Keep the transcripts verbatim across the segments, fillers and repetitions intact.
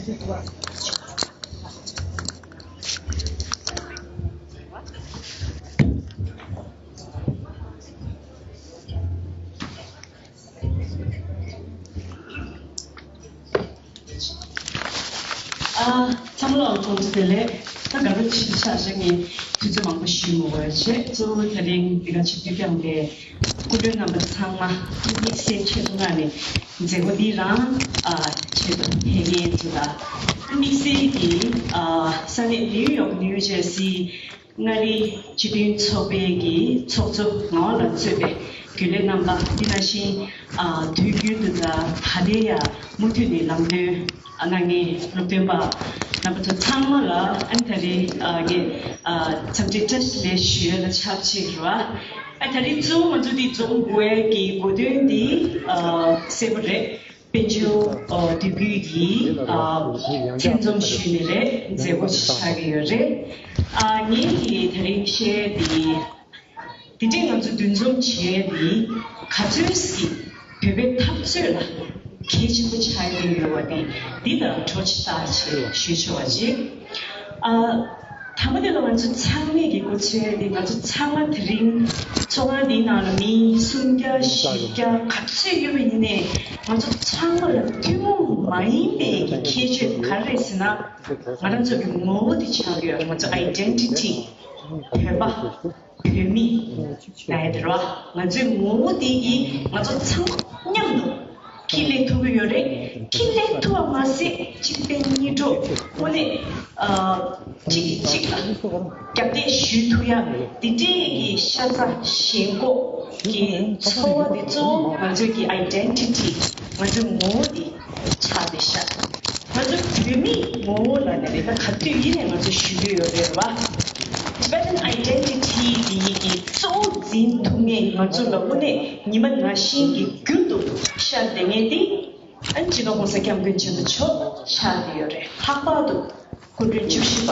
ཨ། ཚང་མ་ལ་ཐུགས་རྗེ་ཆེ། ད་དགའ་པོ་ཆེ་ཤག་ཞེས་ངས་དུས་ཚོད་མང་པོ་ཞུ་མི་དགོས་པ་བྱས། གཙོ་བོ་དེ་རིང་འདི་ག་ཆིབས་བསྒྱུར་བསྐྱངས་པའི་སྐུ་མགྲོན་རྣམ་པ་ཚང་མ་དམིགས་བསལ་ཆེད་དུ་མངགས་ནས་མཛད་སྒོ་འདི་རང་ཨ་ཆེད་དུ་ཕེབས་མཁན་ཚོ་དང་། དམིགས་བསལ་གྱིས་ཨ་ས་གནས་ནིའུ་ཡོག་ནིའུ་ཇར་སི་མངའ་རིས་སྤྱི་མཐུན་ཚོགས་པའི་གི་ཚོགས་གཙོ་ངག་དབང་ལགས་གཙོས་པའི་རྒྱུན་ལས་རྣམ་པ། འདི་ནང་བཞིན་ཨ་དུས་རྒྱུན་དུ་དང་ད་ལྟའི་ཡང་མུ་མཐུད་ནས་ལམ་སྟོན་གནང་མཁན་སློབ་སྟོན་པ་རྣམ་པ་ཚོ་ཚང་མ་ལ་ཨ་ནི་ད་རེས་ཨ་ངས་ཨ་འཚམས་འདྲི་བཀྲ་ཤིས་བདེ་ལེགས་ཞུ་ཡ་ལ་ཆབས་ཅིག་རེད་བ། ཨ་ད་རེས་གཙོ་བོ་ང་ཚོ་འདི་འཛོམས་དགོས་ཡ་གི་གོ་དོན་འདི་ཨ་གསལ་པོ་རེད། དཔལ་འབྱོར་ཨ་དུས་འགོའི་གི་ཨ་ཐེ་ཚོམ་ཞུས་ནས་རེད། མཛད་སྒོ་ཞིག་ཆགས་ཀྱི་ཡོད་རེད། ཨ་ངས་ཀྱི་དེ་རིང་བཤད་དེ་འདི་འདྲའི་ང་ཚོ་འདུ་འཛོམས་བྱས་དེ་ག་ཚོད་ཀྱི་བོད་པའི་འཐབ་རྩོད་ལ་གལ་ཆེན་པོ་ཆགས་ཀྱི་ཡོད་པ་དེ་འདི་ལ་གྲོས་ཆོད་བཞག་ཅེས་ཞུ་ཆོག་པ་ཅིག་ཨ། དང་པོ་དེ་ལ་ང་ཚོ་ཚང་མས་ཀྱི་སྐུ་ཚེ་འདི་ང་ཚོ་ཚང་མ་དེ་རིང་ཚོགས་ཁང་འདིའི་ནང་ལ་མི་སུམ་བརྒྱ་བཞི་བརྒྱ་ག་ཚོད་ཡོད་པ་ཡིན་ནའི་ང་ཚོ་ཚང་མ་ལ་ཐུན་མོང་མ་ཡིན་པའི་གི་ཁྱད་ཆོས་ག་རེ་རེད་ཟེར་ན། ང་རང་ཚོ་གི་ངོ་བོ་དེ་ཆགས་ཀྱི་ཡོད། ང་ཚོ་ཨའི་ཌེན་ཊི་ཊི་བོད་པ་བོད་མི་ལབ་ཡ་དེ་རེད་བ། ང་ཚོའི་ངོ་བོ་དེ་གིས་ང་ཚོ་ཚང་མ་མཉམ་དུ་འཁྱེར་སླེབས་ཐུབ་ཀྱི་ཡོད་རེད། འཁྱེར་སླེབས་ཐུབ་པ་མ་ཟད་གཅིག་ཕན་གཉིས་གྲོགས་དངོས་གནས་ཨ་གཅིག་གིས་གཅིག་ལ་རྒྱབ་རྟེན་ཞུ་ཐུབ་ཡ་དེ་འདྲའི་གི་ཤ་ཚ་ཞེན་ཁོག་གི་ཚོར་བ་དེ་གཙོ་བོ་ང་ཚོའི་གི་ཨའི་ཌེན་ཊི་ཊི་ང་ཚོའི་ངོ་བོ་དེ་ཆགས་བསྡད་ཤག་ང་ཚོ་བོད་མིའི་ངོ་བོ་ལབ་ནས་རེད། ད་ག་དུས་ཡིན་ནའི་ང་ཚོ་ཞུ་གི་ཡོད་རེད་བ། Tibetan identity འདི་ཡི་གི་གཙོ་བོ་འཛིན་ཐུབ་མཁན་ང་ཚོ་ལ་དངོས་གནས་ཉི་མ་ན་ཤིང་གི་རྒྱུན་དུ་ཤར་བསྡད་མཁན་དེ་ཨ་ནི་སྤྱི་ནོར་༸གོང་ས་༸སྐྱབས་མགོན་ཆེན་པོ་མཆོག་ཆགས་བསྡད་ཡོད་རེད། ལྷག་པར་དུ་སྐུ་མགྲོན་བཅུ་བཞི་པ་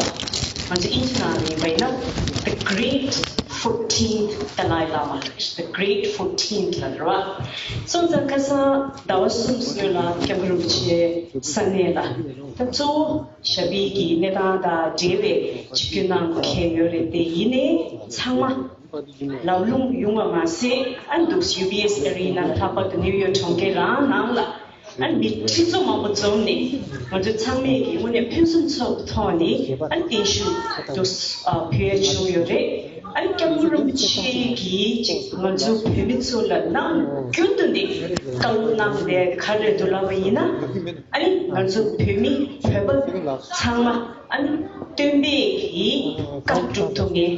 ང་ཚོ་དབྱིན་ཇི་ནང་ལ་ཡིན་པ་ཡིན་ན་The Great Fourteenth Dalai Lama, The Great Fourteenth ལ་རེད་བ། སོང་ཙང་ཁ་སང་ཟླ་བ་གསུམ་སྔོན་ལ་༸སྐྱབས་མགོན་རིན་པོ་ཆེ་ས་གནས་ལ་ད་གཙོ་བོ་ཞབས་པའི་གི་གནས་སྟངས་དང་འབྲེལ་བའི་ཆིབས་བསྒྱུར་གནང་མཁན་ཡོད་རེད་དེ། ཡིན་ནའི་ཚང་མ་ལམ་ལྷོང་ཡོང་བ་མ་ཟད་ཨ་འདུག་ཡུ་བི་ཨེ་སི་ཨེ་རི་ན་ལྷག་པར་དུ་ནིའུ་ཡོག་གྲོང་ཁྱེར་རང་ནང་ལ་ཨ་མི་ཁྲི་ཚོ་མང་པོ་འཛོམས་ནས་ང་ཚོ་ཚང་མས་ཀྱི་དངོས་གནས་ཕུན་སུམ་ཚོགས་པའི་ཐོག་ནས་ཨ་བརྟན་བཞུགས་དུ་ཕུལ་ཡ་བྱུང་ཡོད་རེད། ཨ་ནི་༸སྐྱབས་མགོན་རིན་པོ་ཆེ་གིས་ཅིག་ང་ཚོ་བོད་མི་ཚོ་ལ་ནམ་རྒྱུན་དུ་ནས་བཀའ་སློབ་གནང་བསྡད་ག་རེ་འདུག་ལབ་པ་ཡིན་ན། ཨ་ནི་ང་ཚོ་བོད་མི་བོད་པ་ཚང་མ་ཨ་ནི་སྟོན་པས་ཀྱི་བཀའ་སྒྲུབ་ཐུབ་མཁན།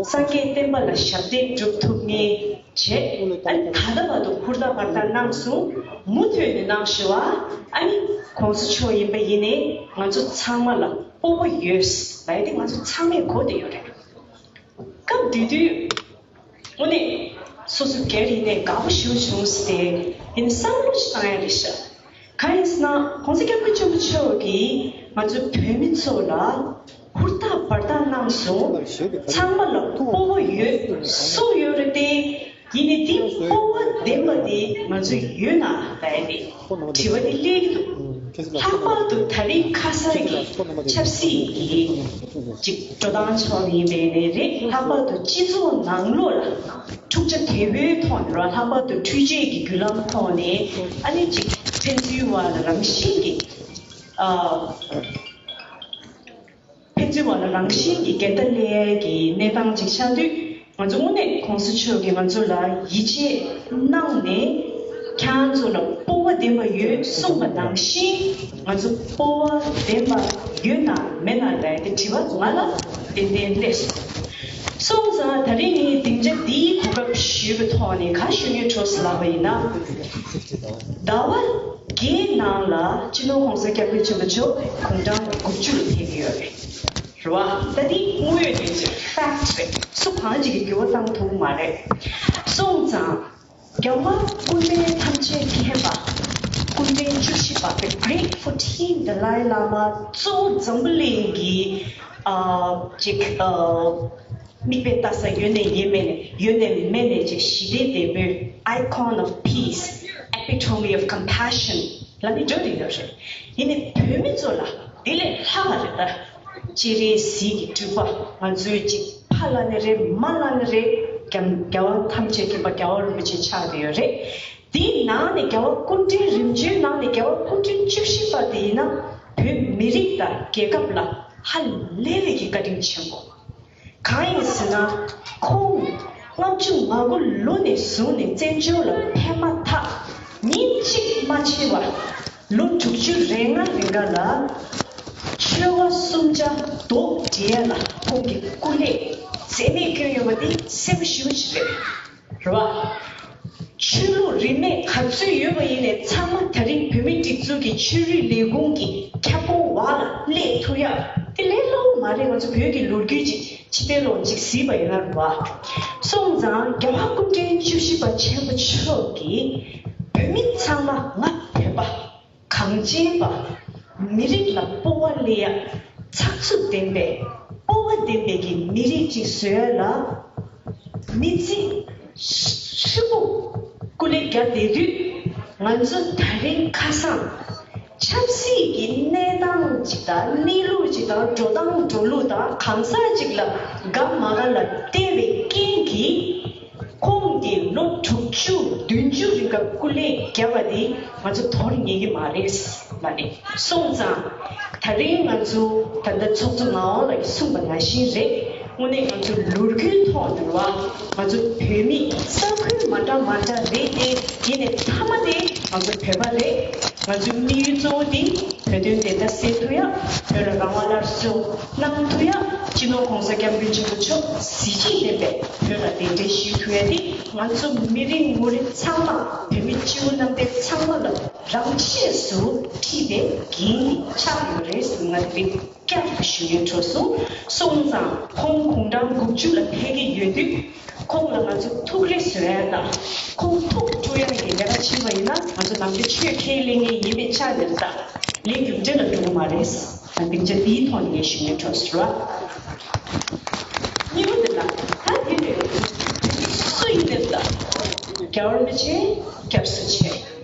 སངས་རྒྱས་བསྟན་པ་ལ་ཞབས་འདེགས་སྒྲུབ་ཐུབ་མཁན་བྱས། ཨ་ནི་ད་ལྟ་བར་དུ་ཧུར་ཐག་འབད་ཐག་གནང་སོང་། མུ་མཐུད་ནས་གནང་ཞུ་བ། ཨ་ནི་༸གོང་ས་མཆོག་ཡིན་པ་ཡིན་ནའི་ང་ཚོ་ཚང་མ་ལ་སྤོབས་པ་ཡོད་ལབ་ཡ་དེ་ང་ཚོ་ཚང་མས་གོ་བསྡད་ཡོད་རེད། སྐབས་དེ་དུས་དངོས་གནས་སོ་སོ་སྒེར་ཡིན་ནའི་དགའ་པོ་ཞེ་པོ་བྱུང་སྟེ། ཡིན་བསམ་བློ་ཞིག་བཏང་ཡ་རེད་ཤག་གང་ཡིན་ཟེར་ན་༸གོང་ས་༸སྐྱབས་མགོན་ཆེན་པོ་མཆོག་གིས་ང་ཚོ་བོད་མི་ཚོ་ལ་ཧུར་ཐག་འབད་ཐག་གནང་སོང་། ཚང་མ་ལ་སྤོབས་པ་ཡོད་གསུངས་ཡོད་རེད་དེ། ཡིན་ནའི་དེ་སྤོབས་པ་ལྡན་པ་དེ་ང་ཚོ་ཡོད་ན་ལབ་ཡ་དེ་དྲི་བ་དེ་སླེབས་ཀྱི་འདུག་ལྷག་པར་དུ་ད་རེས་ཁ་སང་གི་ཆབ་སྲིད་ཀྱི་ཅིག་འགྲོ་སྟངས་ཕྱོགས་ནས་ཡིན་པ་ཡིན་ནའི་རེད། ལྷག་པར་དུ་སྤྱི་ཚོགས་ནང་ལོགས་ལ་འཁྲུག་ཆ་དོད་པོའི་ཐོག་ནས་རེད། ལྷག་པར་དུ་འཕྲུལ་ཆས་ཀྱི་བརྒྱུད་ལམ་ཐོག་ནས་ཨ་ནི་ཅིག་ཕན་ཚུན་བར་ལ་རང་བཞིན་གྱི་ཨ། ཕན་ཚུན་བར་ལ་རང་བཞིན་གྱིས་འགལ་ཟླ་སླེབས་ཡས་ཀྱི་གནས་སྟངས་ཅིག་ཆགས་དུས། ང་ཚོ་དངོས་གནས་༸གོང་ས་མཆོག་གིས་ང་ཚོ་ལ་ཡིད་ཆེས་གནང་ནས། ཁྱེད་རང་ཚོ་ལ་སྤོབས་པ་ལྡན་པ་ཡོད་གསུངས་པ་ནང་བཞིན། ང་ཚོ་སྤོབས་པ་ལྡན་པ་ཡོད་ན་མེད་ན་ལབ་ཡ་དེ་དྲི་བ་ང་ལ་ཏན་ཏན་སླེབས་སོང་། སོང་ཙང་ད་རེས་ངས་སྡིངས་ཆ་འདིའི་གོ་སྐབས་ཞུས་པའི་ཐོག་ནས་ག་ཞུ་སྙིང་བྲོ་སོང་ལབ་པ་ཡིན་ན། ཟླ་བ་བརྒྱད་ནང་ལ་སྤྱི་ནོར་༸གོང་ས་༸སྐྱབས་མགོན་ཆེན་པོ་མཆོག་དགུང་གྲངས་དགུ་བཅུ་ལ་ཕེབས་ཀྱི་ཡོད་རེད། རེད་བ། ད་འདི་དངོས་ཡོད་གནས་ཚུལ་ཕེག་ཊི་རེད། སུ་གང་ཅིག་གིས་འགྱུར་བ་བཏང་ཐུབ་མ་རེད། སོང་ཙང་རྒྱལ་བ་སྐུ་ཕྲེང་ཐམས་ཅད་མཁྱེན་པ། སྐུ་ཕྲེང་བཅུ་བཞི་པ། The Great Fourteen Dalai Lama གཙོ་བོ་འཛམ་བུ་གླིང་གི་ཨ་ཅིག་ཨ་མིག་དཔེ་ལྟ་ས་ཡོད་ནས་ཡིན་མེད་ནས་ཡོད་ནས་མེད་ནས་ཅིག་ཞི་བདེ་ལྡན་པའི་icon of peace, epitome of compassion ལ་ནི་འགྲོ་དེ་ཡོད་རེད། ཡིན་ནའི་བོད་མི་ཚོ་ལ་དེ་ལས་ལྷག་པ་རེད་ད། སྤྱན་རས་གཟིགས་ཀྱི་སྤྲུལ་པ་ང་ཚོའི་ཅིག་ཕ་ལ་ནི་རེད། མ་ལ་ནི་རེད། རྒྱ་རྒྱལ་བ་ཐམས་ཅད་མཁྱེན་པ་རྒྱལ་བ་རིན་པོ་ཆེ་ཆགས་བསྡད་ཡོད་རེད། དེའི་ནང་ནས་རྒྱལ་བ་སྐུ་ཕྲེང་རིམ་བྱོན་ནང་ནས་རྒྱལ་བ་སྐུ་ཕྲེང་བཅུ་བཞི་པ་དེ་ཡིན་ན་བོད་མི་རིགས་དང་རྒྱལ་ཁབ་ལ་ཧ་ལས་པའི་གི་བཀའ་དྲིན་ཆེན་པོ། གང་ཡིན་ཟེར་ན། ཁོང་ལྔ་བཅུ་ང་དགུ་ལོ་ནས་བཟུང་ནས་བཙན་བྱོལ་ལ་ཕེབས་མ་ཐག་ཉིན་གཅིག་མ་ཕྱིན་པར་ལོ་དྲུག་ཅུ་རེ་ལྔ་རིང་ག་ལ་ཆོལ་ཁ་གསུམ་ཆ་རྡོག་སྒྲིལ་ཡ་ལ་ཁོང་གིས་སྐུ་ལས་འཛེམ་མེད་བསྐྱོན་ཡོད་པ་དེ་གསལ་པོ་ཞེ་པོ་ཅིག་རེད། རེད་བ། ཆོས་ལུགས་རིས་མེད་ག་ཚོད་ཡོད་པ་ཡིན་ནའི་ཚང་མ་དེ་རིང་བོད་མིའི་སྒྲིག་འཛུགས་ཀྱི་ཆོས་རིག་ལས་ཁུངས་ཀྱི་ཁྱབ་ཁོངས་བར་ལ་སླེབས་ཐུབ་ཡ་དེ་ལས་སླ་པོ་མ་རེད། ང་ཚོ་བོད་ཀྱི་ལོ་རྒྱུས་ཅིག་ཕྱི་བལྟས་ལོག་ཅིག་གཟིགས་པ་ཡིན་ན་རེད་བ། སོང་ཙང་རྒྱལ་བ་སྐུ་ཕྲེང་བཅུ་བཞི་པ་ཆེན་པོ་མཆོག་གིས་བོད་མི་ཚང་མ་ང་བོད་པ། གངས་ཅན་པ། མི་རིགས་ལ་སྤོབས་པ་སླེབས་ཡ། ཚགས་ཚུད་ལྡན་པའི་སྤོབས་པ་ལྡན་པའི་གི་མི་རིགས་ཅིག་བཟོ་ཡ་ལ། མི་ཚེ་ཧྲིལ་པོ་སྐུ་ལས་བརྒྱབ་བསྡད་དུས། ང་ཚོ་དེ་རིང་ཁ་སང་ཆབ་སྲིད་ཀྱི་གནས་སྟངས་ཅིག་དང་གནས་ལུགས་ཅིག་དང་འགྲོ་སྟངས་འགྲོ་ལུགས་དང་གང་ཟག་ཅིག་ལ་དགའ་མ་དགའ་ལ་བལྟས་པའི་རྐྱེན་གྱིས། ཁོང་གིས་ལོ་དྲུག་ཅུ་བདུན་ཅུ་རིང་ག་སྐུ་ལས་བརྒྱབ་པ་དེ་ང་ཚོ་དོར་ཉན་གྱི་མ་རེད་ལབ་ནས་སོང་ཙང་། དེ་རིང་ང་ཚོ་ད་ལྟ་ཚོགས་གཙོ་ངག་དབང་ལགས་ཀྱིས་གསུངས་པ་ནང་བཞིན་རེད། དངོས་གནས་ང་ཚོ་ལོ་རྒྱུས་ཐོག་ནས་རེད་བ། ང་ཚོ་བོད་མི་ས་ཁུལ་མ་འདྲ་མ་འདྲ་རེད་དེ། ཡིན་ནའི་མཐའ་མ་དེ་ང་ཚོ་བོད་པ་རེད། ང་ཚོའི་དམིགས་ཡུལ་གཙོ་བོ་དེ་བོད་དོན་བདེན་མཐའ་གསལ་ཐུབ་ཡ། བོད་ལ་རང་དབང་སླར་གསོ་གནང་ཐུབ་ཡ། སྤྱི་ནོར་༸གོང་ས་༸སྐྱབས་མགོན་ཆེན་པོ་མཆོག་གཟི་བརྗིད་ལྡན་པའི་བོད་ལ་གདན་འདྲེན་ཞུ་ཐུབ་ཡ་དེ་ང་ཚོ་མི་རེ་ངོ་རེ་ཚང་མ། བོད་མི་སྤྱི་བོ་གནམ་བསྟན་ཚང་མ་ལ་རང་ཆས་སུ་འཁྲིད་པའི་འགན་ཆགས་ཡོད་རེད་ཟེར་ང་དེ་རིང་བསྐྱར་དུ་ཞུ་ཡུན་འཕྲོད་སོང་། སོང་ཙང་ཁོང་དགུང་གྲངས་དགུ་བཅུ་ལ་ཕེབས་ཀྱི་ཡོད་དུས། ཁོང་ལ་ང་ཚོ་ཐུགས་རེ་ཟོ་ཡ་དང་། ཁོང་ཐུགས་སྤྲོ་ཡ་གི་ལས་ཀ་བྱེད་པ་ཡིན་ན། ང་ཚོ་ནམ་རྒྱུན་ཆོས་ཁས་ལེན་མཁན་ཡིན་པའི་ཆ་ནས་ད་ལས་རྒྱུ་འབྲས་ལ་འགྲོ་གི་མ་རེད། ད་སྡིངས་ཆ་འདིའི་ཐོག་ནས་ངས་ཞུ་ཡ་འཕྲོད་ཟེར་བ། གཉིས་པ་དེ་ལ་ད་དེ་རེད། སུ་ཡིན་ནའི་ད་རྒྱལ་བ་རིན་པོ་ཆེ་སྐྱབས་སུ་མཆི།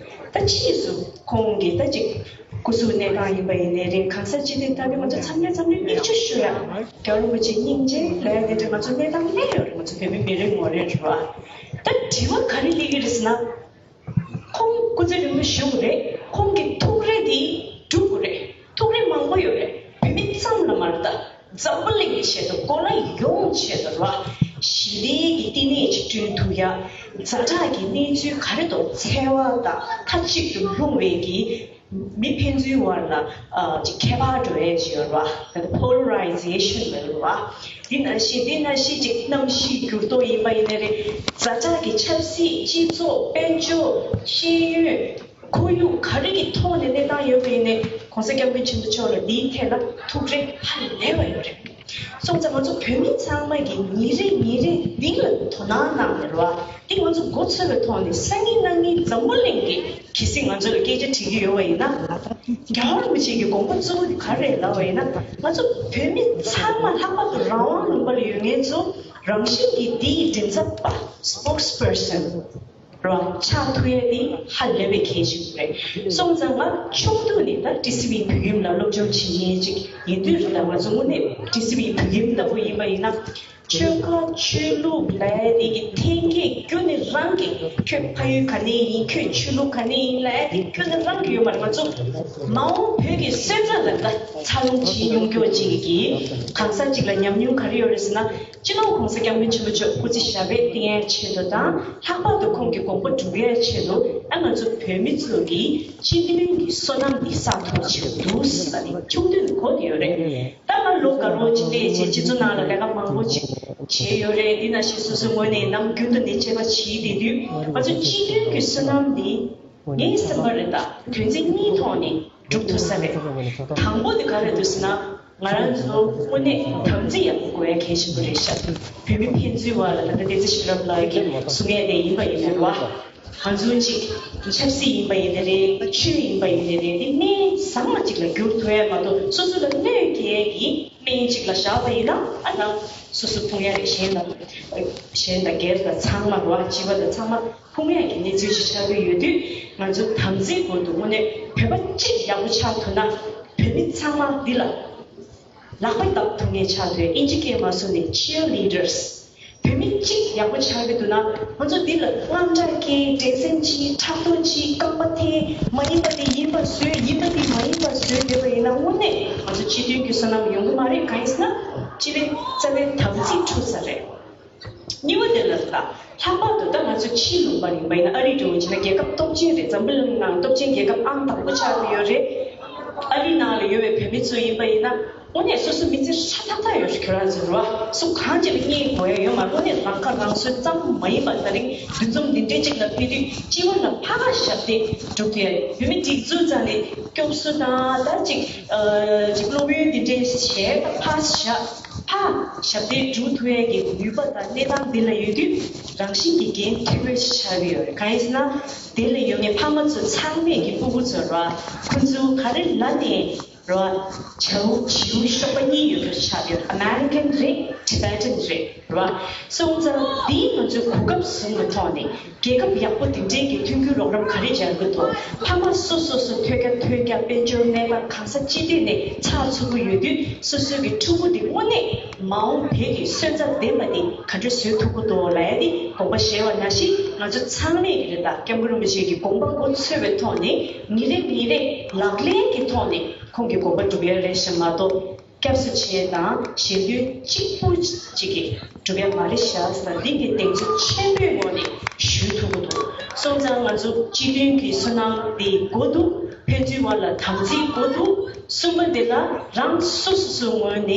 ད་ཕྱིས་སུ་ཁོང་གིས་ད་ཅིག་སྐུ་གཟུགས་གནས་སྟངས་ཡིན་པ་ཡིན་ནའི་རེད། གང་ཟག་སྤྱི་སྟེགས་ལྟ་བུའི་ང་ཚོ་ཚང་མས་ཚང་མས་མིག་ཆུ་ཤོར་ཡ། རྒྱལ་བ་རིན་པོ་ཆེ་སྙིང་རྗེ་ལབ་ཡ་དེ་འདྲ་ང་ཚོ་གནས་སྟངས་གནས་ཡོད་རེད། ང་ཚོ་བོད་མི་མི་རེ་ངོ་རེ་རེད་བ། ད་དྲི་བ་ག་རེ་སླེབས་ཀྱི་རེད་ཟེར་ན། ཁོང་སྐུ་ཚེ་རིང་པོ་བཞུགས་དགོས་རེད། ཁོང་གི་ཐུགས་རེ་དེ་འགྲུབ་དགོས་རེད། ཐུགས་རེ་མང་པོ་ཡོད་རེད། བོད་མི་ཙམ་ལ་མ་རེད་ད། འཛམ་བུ་གླིང་གི་ཆེད་དུ། གོ་ལ་ཡོངས་ཆེད་དུ་རེད་བ། ཞི་བདེ་གི་བསྟི་གནས་ཅིག་བསྐྲུན་ཐུབ་ཡ། ཛ་དྲག་གི་གནས་ཚུལ་ག་རེ་འདུག་འཚེ་བ་དང་མཐའ་གཅིག་ཏུ་ལྷུང་བའི་གི་མི་ཕན་ཚུན་བར་ལ་ཨ་ཅིག་ཁྱད་པར་འགྲོ་ཡས་ཅིག་ཡོད་རེད་བ། Polarization ལབ་རེད་བ། འདི་ནང་བཞིན་འདི་ནང་བཞིན་ཅིག་གནམ་གཤིས་འགྱུར་ལྡོག་ཡིན་པ་ཡིན་ནའི་རེད། ཛ་དྲག་གི་ཆབ་སྲིད། སྤྱི་ཚོགས། དཔལ་འབྱོར། ཤེས་ཡོན། ཁོར་ཡུག་ག་རེ་གི་ཐོག་ནས་གནས་སྟངས་ཡོད་པ་ཡིན་ནའི་༸གོང་ས་༸སྐྱབས་མགོན་ཆེན་པོ་མཆོག་ལ་འདིའི་ཐད་ལ་ཐུགས་རེ་ཧ་ལས་པ་ཡོད་རེད། སོང་ཙང་ང་ཚོ་བོད་མི་ཚང་མ་གིས་ཉིན་རེ་ཉིན་རེ་འདི་ལ་དོ་སྣང་གནང་ནས་རེད་བ། འདི་ང་ཚོ་མགོ་ཚོས་པའི་ཐོག་ནས་སང་ཉིན་གནངས་ཉིན་འཛམ་བུ་གླིང་གི་གལ་སྲིད་ང་ཚོ་ལ་སྐད་ཆ་དྲི་གི་ཡོད་པ་ཡིན་ན། རྒྱལ་བ་རིན་པོ་ཆེ་གི་དགོངས་པ་གཙོ་བོ་དེ་ག་རེ་རེད་ལབ་པ་ཡིན་ན། ང་ཚོ་བོད་མི་ཚང་མ་ལྷག་པར་དུ་རང་དབང་ལུང་པ་ལ་ཡོད་མཁན་ཚོ་རང་བཞིན་གྱིས་འདིའི་མགྲིན་ཚབ་པ། Spokesperson ར་ཆགས་ཐུབ་ཡས་དེ་ཧ་ལས་པའི་གལ་ཆེན་པོ་རེད། སོང་ཙང་ང་ཆུང་དུས་ནས་ད་ཊི་སི་ཝི་བོད་ཁྱིམ་ལ་སློབ་སྦྱོང་བྱེད་མཁན་ཅིག་ཡིན་དུས་རེད། ད་ང་ཚོ་དངོས་གནས་ཊི་སི་ཝི་བོད་ཁྱིམ་ལྟ་བུ་ཡིན་པ་ཡིན་ན། ཆོལ་ཁ་ཆོས་ལུགས་ལབ་ཡས་དེ་གི་འཐེན་འཁྱེར་ཁྱོན་ནས་རང་གི། ཁྱོད་ཕ་ཡུལ་ག་ནས་ཡིན། ཁྱོད་ཆོས་ལུགས་ག་ནས་ཡིན་ལབ་ཡས་དེ་ཁྱོན་ནས་རང་གི་ཡོད་མ་རེད། ང་ཚོ་མ་འོངས་བོད་ཀྱི་སོན་རྩ་ལ་ད་འཚར་ལོངས་བྱེད་མྱོང་རྒྱུ་ཅིག་གི་གང་ཟག་ཅིག་ལ་ཉམས་མྱོང་ག་རེ་ཡོད་རེད་ཟེར་ན། སྤྱི་ནོར་༸གོང་ས་༸སྐྱབས་མགོན་ཆེན་པོ་མཆོག་སྐུ་ཚེ་ཞབས་པད་བརྟན་ཡས་ཆེད་དུ་དང་། ལྷག་པར་དུ་ཁོང་གི་དགོངས་པ་སྒྲུབ་ཡས་ཆེད་དུ། ཨ་ང་ཚོ་བོད་མི་ཚོ་གི་སྤྱི་མཐུན་གྱི་བསོད་ནམས་འདི་བསགས་ཐུབ་ཆེད་དུ་ཟེར་ནས་ཆུང་དུས་ནས་གོ་བསྡད་ཡོད་རེད། ད་ང་ལོ་དགའ་རོགས་ཅིག་སླེབས་བྱས་སྤྱི་ཚོགས་ནང་ལ་ལས་ཀ་མང་པོ་ཅིག་བྱས་ཡོད་རེད། འདི་ནང་བཞིན་སོ་སོའི་ངོས་ནས་ནམ་རྒྱུན་དུ་ནས་དཔྱད་པ་བྱེད་བསྡད་དུས། ང་ཚོ་སྤྱི་མཐུན་གྱི་བསོད་ནམས་འདི་ངའི་བསམ་པར་རེད། ད་དོན་ཚན་གཉིས་ཐོག་ནས་སྒྲུབ་ཐུབ་ས་རེད། དང་པོ་དེ་ག་རེ་འདུག་ཟེར་ན། ང་རང་ཚོ་དངོས་གནས་དམ་ཚིག་ཡག་པོ་དགོས་ཡ་གལ་ཆེན་པོ་རེད་ཤག་བོད་མི་ཕན་ཚུན་བར་ལ་ད་ལྟ་བསྟན་འཛིན་བྱིན་རླབས་ལགས་ཀྱིས་གསུང་ཡ་དེ་ཡིན་པ་ཡིན་ནའི་རེད་བ། ང་ཚོ་གཅིག་ཆབ་སྲིད་ཡིན་པ་ཡིན་ནའི་རེད། ཆོས་ཡིན་པ་ཡིན་ནའི་རེད། འདི་སྨན་བཟང་བ་ཅིག་ལ་འགྱུར་ཐུབ་ཡ་མ་གཏོགས། སོ་སོ་ལ་གནོད་སྐྱེལ་ཡ་གི་སྨན་ཅིག་ལ་བཞག་པ་ཡིན་ན། ཨ་ནི་སོ་སོ་ཕུང་ཡ་རེད། གཞན་ལ། གཞན་དང་སྒེར་དང་ཚང་མ་རེད་བ། སྤྱི་པ་དང་ཚང་མ་ཕུང་ཡ་གི་གནས་ཚུལ་ཞིག་ཆགས་ཀྱི་ཡོད་དུས། ང་ཚོ་དམ་ཚིག་སྒོ་དུ་དངོས་གནས་བོད་ བོད་པ་གཅིག་ཡག་པོ་ཆགས་ཐུབ་ན། བོད་མི་ཚང་མ་འདི་ལ་ལག་པ་བརྡབ་ཐུབ་མཁན་ཆགས་ཐུབ། ཨིན་ཇི་སྐད་མ་སོང་ནས་cheerleaders། བོད་མི་གཅིག་ཡག་པོ་ཆགས་ཀྱི་འདུག་ན། ང་ཚོ་འདི་ལ་དངངས་སྐྲག་སྐྱེ། འགྲན་སེམས་སྐྱེ། ཕྲག་དོག་སྐྱེ། རྐང་པ་འཐེན། མ་ཡིན་པ་དེ་ཡིན་པར་བཟོས། ཡིན་པ་དེ་མ་ཡིན་པར་བཟོས་བསྡད་པ་ཡིན་ན། དངོས་གནས་ང་ཚོ་སྤྱི་མཐུན་གྱི་བསོད་ནམས་ཡོང་གི་མ་རེད། གང་ཡིན་ཟེར་ན། སྤྱི་པའི་རྩ་བའི་དམ་ཚིག་འཁྲུག་ས་རེད། གཉིས་པ་དེ་ལ་ད་ལྷག་པར་དུ་ད་ང་ཚོ་ཕྱིའི་ལུང་པ་ཡིན་པ་ཡིན་ན། ཨ་རི་འདྲ་བོ་བྱས་ན་རྒྱལ་ཁབ་སྟོབས་ཆེན་རེད། འཛམ་བུ་གླིང་ནང་སྟོབས་ཆེན་རྒྱལ་ཁབ་ཨང་དང་པོ་ཆགས་ཀྱི་ཡོད་རེད། ཨ་རི་ནང་ལ་ཡོད་པའི་བོད་མི་ཚོ་ཡིན་པ་ཡིན་ན། དངོས་གནས་སོ་སོ་མི་ཚེ་ཧྲ་ཐག་ཐག་ཡོད་རེད། ཁྱོད་རང་ཚོ་རེད་བ། སུ་གང་ཅིག་ལ་བརྙས་དགོས་ཡ་ཡོད་མ་རེད། དངོས་གནས་རང་ཁ་རང་གསོ་ཙམ་མ་ཡིན་པ། ད་རིང་འདུ་འཛོམས་འདི་འདྲའི་ཅིག་ལ་ཕེབས་དུས་སྤྱི་བོ་ལ་ཕར་ཞབས་བརྟན་སྒྲུབ་ཐུབ་ཡ། བོད་མི་སྒྲིག་འཛུགས་རྩ་ནས་སྐྱོབ་གསོ་དང་། ད་ཅིག་ཨ་ཅིག་སློབ་ཡོན་འདི་འདྲའི་བྱས། ད་ཕར་ཞབས་ཕར་ཞབས་བརྟན་སྒྲུབ་ཐུབ་ཡ་གི་ནུས་པ་དང་གནས་སྟངས་འདི་ལ་ཡོད་དུས། རང་བཞིན་གྱི་འགན་འཁྲི་བའི་ཆ་ཡོད་རེད། གང་ཡིན་ཟེར་ན། དེ་ལ་ཡོད་མཁན་ཕ་མ་ཚོ་ཚང་མས་ཀྱི་སྤུ་གུ་ཚོ་ར། ཁོ་ཚོ་ག་རེ་ལབ་ནས་ར། བྱའུ་བྱིའུ་གཤོག་པ་གཉིས་ཡོད་པར་ཆགས་ཡོད། American རེད། Tibetan རེད་ར། སོང་ཙང་འདིའི་ང་ཚོའི་གོ་སྐབས་བཟུང་བའི་ཐོག་ནས། རྒྱལ་ཁབ་ཡག་པོ་འདི་འདྲའི་གི་མཐུན་འགྱུར་རོགས་རམ་ག་རེ་སྦྱར་དགོས་འདུག་ཕ་མ་སོ་སོ་སོ་ཐོད་རྒྱག་ཐོད་རྒྱག་དཔལ་འབྱོར་གནས་སྟངས་གང་ས་ཅི་ཐད་ནས་ཚགས་ཚུད་པོ་ཡོད་དུས། སོ་སོའི་གི་ཕྲུ་གུ་འདི་དངོས་གནས་མ་འོངས་བོད་ཀྱི་སོན་རྩ་ལྡན་པ་འདི་ག་འདྲ་བཟོ་ཐུབ་ཀྱི་འདུག་ལབ་ཡ་འདི་དགོངས་པ་བཞེས་པ་ནང་བཞིན། ང་ཚོ་ཚང་མས་གི་རེད། ད་སྐྱབས་མགོན་རིན་པོ་ཆེ་གི་དགོངས་པ་མགོ་ཚོས་པའི་ཐོག་ནས། ཉིན་རེ་ཉིན་རེ་ལག་ལེན་གྱི་ཐོག་ནས་ཁོང་གི་དགོངས་པ་སྒྲུབ་ཡ་རེད་ཤག་མ་གཏོགས། སྐྱབས་སུ་མཆི་དང་ཞལ་འདོན་གཅིག་པུ་གཅིག་གིས་གྲུབ་ཡ་མ་རེད་ཤག་ཟེར། འདི་གི་གདེང་ཚོད་ཆེན་པོའི་ངོས་ནས་ཞུ་ཐུབ་ཀྱི་འདུག་སོང་ཙང་ང་ཚོ་སྤྱི་མཐུན་གྱི་བསོད་ནམས་དེ་དགོས་འདུག་ཕན་ཚུན་བར་ལ་དམ་ཚིག་དགོས་འདུག་གསུམ་པ་དེ་ལ་རང་སོ་སོ་སོའི་ངོས་ནས་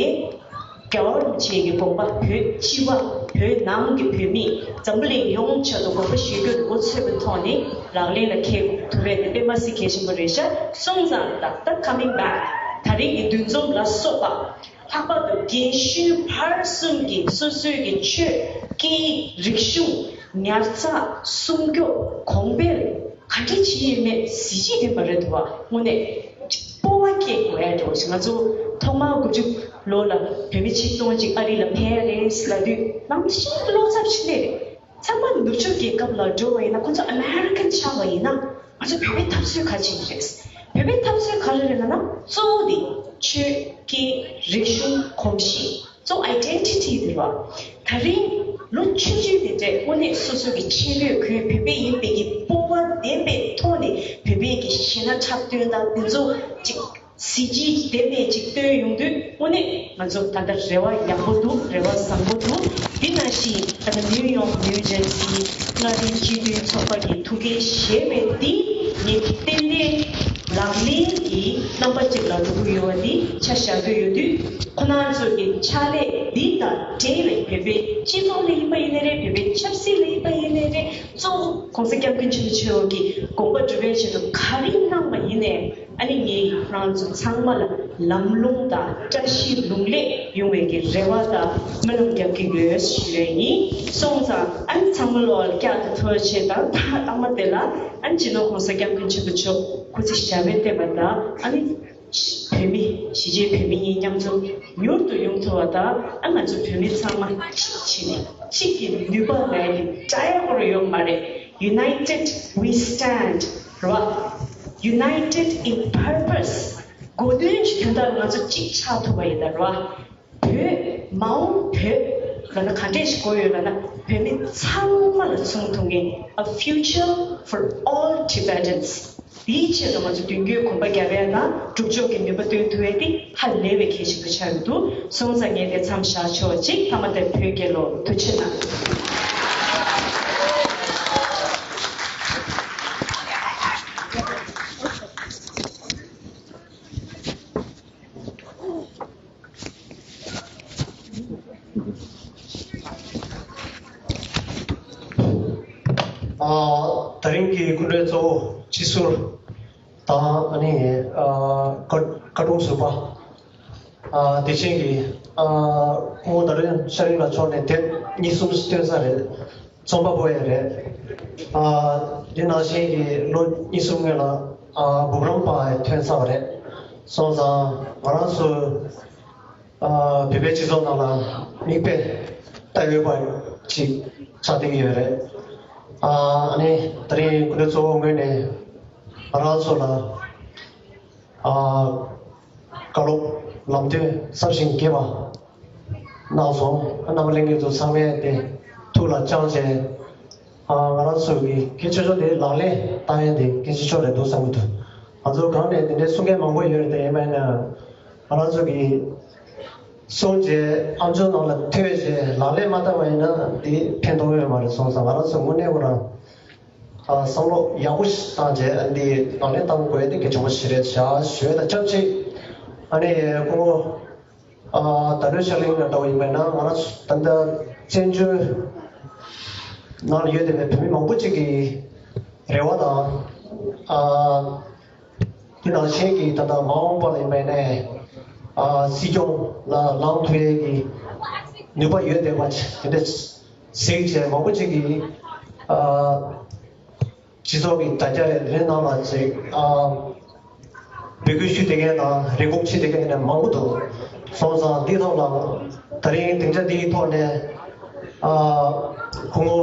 རྒྱལ་བ་རིན་པོ་ཆེ་གི་དགོངས་པ། བོད་སྤྱི་པ། བོད་ནང་གི་བོད་མི། འཛམ་བུ་གླིང་ཡོངས་ཆེད་དུ་དགོངས་པ་བཞེས་རྒྱུ་མགོ་ཚོས་པའི་ཐོག་ནས་ལག་ལེན་ལ་འཁེལ་ཐུབ་པ་དེ་དཔེ་མ་སྲིད་གལ་ཆེན་པོ་རེད་ཤག་སོང་ཙང་ད་ལྟ་coming back ད་རིང་གི་འདུ་འཛོམས་ལ་སོགས་པ། ལྷག་པར་དུ་རྒན་གཞོན་བར་གསུམ་གྱིས་སོ་སོའི་གི་ཆོས་སྐད་རིག་གཞུང་ཉར་ཚགས་སྲུང་སྐྱོབ་གོང་འཕེལ་ག་འདྲ་བྱེད་ཡས་མེད་གཟི་བརྗིད་ལྡན་པ་རེད་འདུག་བ། དངོས་གནས་སྤོབས་པ་སྐྱེ་དགོས་ཡ་འདྲ་བོ་ཞིག་ང་ཚོ་ཐོག་མར་དགུ་བཅུ་ལོ་ལ་བོད་མི་ཆིག་སྟོང་ཅིག་ཨ་རི་ལ་ཕེབས་ཡ་རེད་ལབ་དུས། ནང་བཞིན་བློ་འཚབ་ཆེ་ནས་རེད། ཚང་མ་ནུབ་ཕྱོགས་རྒྱལ་ཁབ་ལ་འགྲོ་བ་ཡིན་ན། ཁོ་ཚོ་American ཆགས་པ་ཡིན་ན། ང་ཚོ་བོད་པའི་འཐབ་རྩོད་ག་ཅིག་རེད། བོད་པའི་འཐབ་རྩོད་ག་རེ་རེད་ལབ་ན། གཙོ་བོ་དེ་ཆོས་སྐད་རིག་གཞུང་གོམས་གཤིས། གཙོ་བོ་identity དེ་རེད་བ། ད་རིང་ལོ་ཆུང་ཆུང་དེ་འདྲས་དངོས་གནས་སོ་སོ་གི་ཆེ་བོས་ཁོས་བོད་པ་ཡིན་པའི་གི་སྤོབས་པ་ལྡན་པའི་ཐོག་ནས་བོད་པའི་གི་གཞས་སྣ་འཁྲབ་སྟོན་དང་དེ་ཚོ་ཅིག་གཟི་བརྗིད་ལྡན་པའི་ཅིག་སྟོན་ཡོང་དུས། དངོས་གནས་ང་ཚོ་ད་ལྟ་རེ་བ་ཡག་པོ་འདུག་རེ་བ་བཟང་པོ་འདུག་འདི་ནང་བཞིན་ད་ལྟ་ནིའུ་ཡོག་ནིའུ་ཇར་སི་མངའ་སྡེའི་སྤྱི་མཐུན་ཚོགས་པ་གི་ཐུགས་འགན་བཞེས་པའི་འདི་ངས་ཏན་ཏན་ལག་ལེན་གྱི་རྣམ་པ་ཅིག་ལ་འགྲོ་གི་ཡོད་པ་འདི་ཆ་བཞག་གི་ཡོད་དུས། ཁོ་རང་ཚོ་གི་ཕྱག་ལས་འདི་དང་འབྲེལ་བའི་བོད་པའི་སྤྱི་ཚོགས་ལ་ཡིན་པ་ཡིན་ནའི་རེད། བོད་པའི་ཆབ་སྲིད་ལ་ཡིན་པ་ཡིན་ནའི་རེད། གཙོ་བོ་༸གོང་ས་༸སྐྱབས་མགོན་ཆེན་པོ་མཆོག་གི་དགོངས་པ་སྒྲུབ་པའི་ཆེད་དུ་ག་རེ་གནང་བ་ཡིན་ནའི། ཨ་ནི་ངས་ཁོ་རང་ཚོ་ཚང་མ་ལ་ལམ་ལྷོང་དང་བཀྲ་ཤིས་ལུང་ལེགས་ཡོང་བའི་གི་རེ་བ་དང་སྨོན་ལམ་རྒྱབ་ཀྱི་ཡོད་ཞུ་ཡས་ཡིན། སོང་ཙང་ཨ་ནི་ཚང་མ་ལོག་བསྐྱར་དུ་ཐུགས་རྗེ་ཆེ་དང་། ད་ལྟ་མ་དེ་ལ་ཨ་ནི་སྤྱི་ནོར་༸གོང་ས་༸སྐྱབས་མགོན་ཆེན་པོ་མཆོག་སྐུ་ཚེ་ཞབས་པད་བརྟན་པ་དང་། ཨ་ནི་བོད་མི་གཞིས་བྱེས་བོད་མི་གཉིས་མཉམ་འཛོམས་མྱུར་དུ་ཡོང་ཐུབ་པ་དང་། ཨ་ང་ཚོ་བོད་མི་ཚང་མ་གཅིག་བྱས་ནས་གཅིག་གི་ནུས་པ་ལས་ཀྱི་ཏྲའི་ཧོར་ཡོད་མ་རེད། United we stand རེད་བ། United in purpose། གོ་དོན་གྱི་དོན་དག་ང་ཚོ་གཅིག་ཆགས་ཐུབ་པ་ཡིན་ད་རེད་བ། བོད་མ་འོངས་བོད་ལབ་ན་ག་འདྲས་ཤིག་དགོས་ཡོད་ལབ་ན། བོད་མི་ཚང་མ་ལ་མཚོན་ཐུབ་མཁན། A future for all Tibetans། དེའི་ཆེད་དུ་ང་ཚོ་མདུན་སྐྱོད་གོམ་པ་རྒྱབ་ཡ་དང་སྒྲུབ་ཕྱོགས་ཀྱི་ནུས་པ་བཏོན་ཐུབ་ཡ་དེ་ཧ་ལས་པའི་གལ་ཆེན་པོ་ཆགས་ཀྱི་འདུག་སོང་ཙང་ངས་དེ་མཚམས་བཞག་ཆོག་ཅིག་མཐའ་མ་དེར་བོད་རྒྱལ་ལོ། ཐུགས་རྗེ་གནང་། ཨ། ད་རིང་གི་སྐུ་མགྲོན་གཙོ་བོ་སྤྱི་ཟུར་དང་། ཨ་ནི་ཨ་བཀའ་བཀའ་དྲུང་ཟུར་པ། ཨ་དེ་བཞིན་གྱི་ཨ་སྐུ་ངོ་ད་རིང་ཤར་གླིང་ལགས་མཆོག་ནས་དེབ་གཉིས་གསུམ་བཏོན་ས་རེད། རྩོམ་པ་པོ་ཡང་རེད། ཨ་དེ་ནང་བཞིན་གྱི་ལོ་གཉིས་གསུམ་སྔོན་ལ་ཨ་འབུམ་རམས་པ་ཡང་ཐོན་ཚར་བ་རེད། སོང་ཙང་ང་རང་ཚོ་ཨ་བོད་པའི་སྤྱི་ཚོགས་ནང་ལ་མིག་དཔེ་ལྟ་འོས་པ་ཅིག་ཆགས་བསྡད་ཀྱི་ཡོད་རེད། ཨ་ནི་ད་རིང་སྐུ་མགྲོན་གཙོ་བོ་ངོས་ནས་ང་རང་ཚོ་ལ་ ཨ། བཀའ་སློབ་ལམ་སྟོན་གསར་ཞིང་རྒྱས་པ་གནང་སོང་། རྣམ་པ་ལྷན་རྒྱས་ཚོ་ཚང་མས་དེ་ཐུགས་ལ་བཅངས་བྱས། ཨ། ང་རང་ཚོ་གི་གལ་ཆེ་ཤོས་དེ་ལག་ལེན་བསྟར་ཡ་དེ་གལ་ཆེ་ཤོས་རེད་འདུག་བསམ་གྱི་འདུག་ང་ཚོ་སྒང་ནས་དེ་འདྲའི་གསུང་མཁན་མང་པོ་ཡོད་རེད་དེ། ཡིན་པ་ཡིན་ན་ང་རང་ཚོ་གི་གསུང་བྱས་ཨམ་ཅོག་ནང་ལ་ཐོས་བྱས་ལག་ལེན་མ་བསྟར་བ་ཡིན་ན་དེ་ཕན་ཐོགས་ཡོད་མ་རེད། སོང་ཙང་ང་རང་ཚོ་དངོས་གནས་ཁོ་རང་ཨ། བསམ་བློ་ཡག་པོ་ཞིག་བཏང་བྱས་འདི་ལག་ལེན་བསྟར་དགོས་ཡ་དེ་གལ་ཆེན་པོ་ཞིག་རེད་བྱ་ཞུ་ཡ་དང་ཆབས་ཅིག་ཨ་ནི་སྐུ་ངོ་ཨ། ཟླ་སྒྲོན་ཤར་གླིང་ལ་འདྲ་བོ་ཡིན་པ་ཡིན་ན། ང་རང་ད་ལྟ་བཙན་བྱོལ་ནང་ལ་ཡོད་བསྡད་པའི་བོད་མི་མང་པོ་ཅིག་གི་རེ་བ་དང་། ཨ། དེ་ནང་བཞིན་གྱི་ད་ལྟ་མ་འོངས་པ་ལ་ཡིན་པ་ཡིན་ནའི། ཨ། སྲིད་སྐྱོང་ལ་ལངས་ཐུབ་ཡས་ཀྱི་ནུས་པ་ཡོད་བསྡད་པ་དེ་འདྲ་གཟིགས་བྱས་མང་པོ་ཅིག་གིས། ཨ། སྤྱི་ཚོགས་ཀྱི་དྲ་རྒྱ་རེད། དེ་ནང་ལ་ཅིག་ཨ། འབོད་སྐུལ་ཞུས་བསྡད་མཁན་དང་རེ་སྐུལ་བྱས་བསྡད་མཁན་དེ་འདྲ་མང་པོ་འདུག་སོང་ཙང་འདིའི་ཐོག་ལ་ད་རིང་སྡིངས་ཆ་འདིའི་ཐོག་ནས། ཨ། སྐུ་ངོ་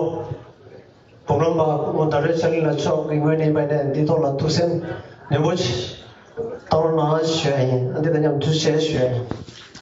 འབུམ་རམས་པ་སྐུ་ངོ་ཟླ་སྒྲོན་ཤར་གླིང་ལགས་མཆོག་གི་ངོས་ནས་ཡིན་པ་ནས་འདིའི་ཐོག་ལ་ཐུགས་སེམས་ནན་པོ་ཞིག་བཏང་རོགས་གནང་ཞུ་ཡ་ཡིན། འདི་དང་མཉམ་ཐུགས་རྗེ་ཆེ་ཞུ་ཡ་ཡིན།